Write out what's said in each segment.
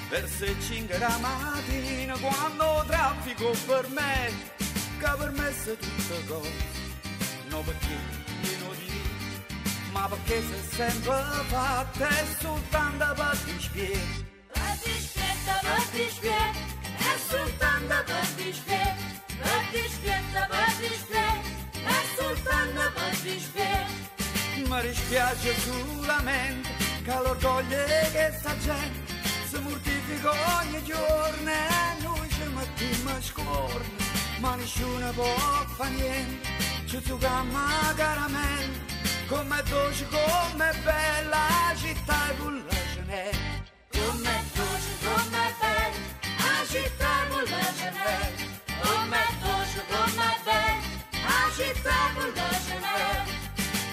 Verso 'e cinche d' 'a matina quando 'o traffico permette ca permesse tutte cose no pecché tiene 'o diritto ma pecché s'è sempe fatto e sultanto pe dispietto. Pe dispietto, pe dispietto, è sultanto pe dispietto, pe dispietto, pe dispietto, è sultanto pe dispietto. Me dispiace sulamente ca l'orgoglio 'e chesta gente se mortifica ogni giorno e nuje ce mettimmo scuorno, ma nisciuno po' fa niente, ce zucammo 'a caramella, comm'è doce, comm'è bella 'a città 'e Pullecenella. Comm'è doce, comm'è bella 'a città 'e Pullecenella, comm'è doce, comm'è bella 'a città 'e Pullecenella.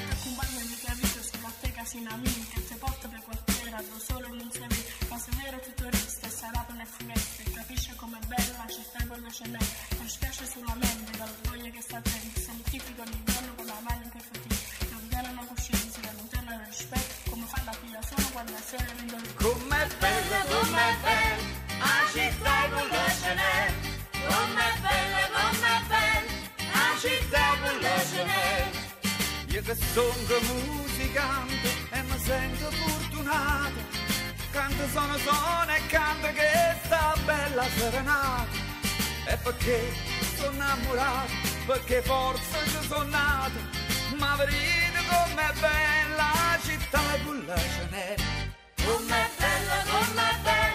T'accumpagna dint' 'a vita solo a te ca si n'amica e te porta pe' quartiere addò 'o sole nun se vede ma si vero tu turista e s'araprono 'e funeste e capisce comm'è bella 'a città 'e Pullecenella me dispiace sulamente ca l'orgoglio 'e chesta gente se mortifica ogni juorno cu na manica 'e fatica ca nun teneno cuscienza ca nun teneno rispetto comme fanno a piglià solo quann' 'a sera dint' 'o Comm'è bella, Comm'è bella 'a città 'e Pullecenella, comm'è bella, comm'è bella 'a città 'e Pullecenella. Io che songo musicante e me sento furtunato, canto sono sono e canto chesta bella serenata. E pecché so' 'nnammurato, pecché forse ce so' nato, ma vedite comm'è bella 'a città 'e Pullecenella. Comm'è bella, comm'è bella.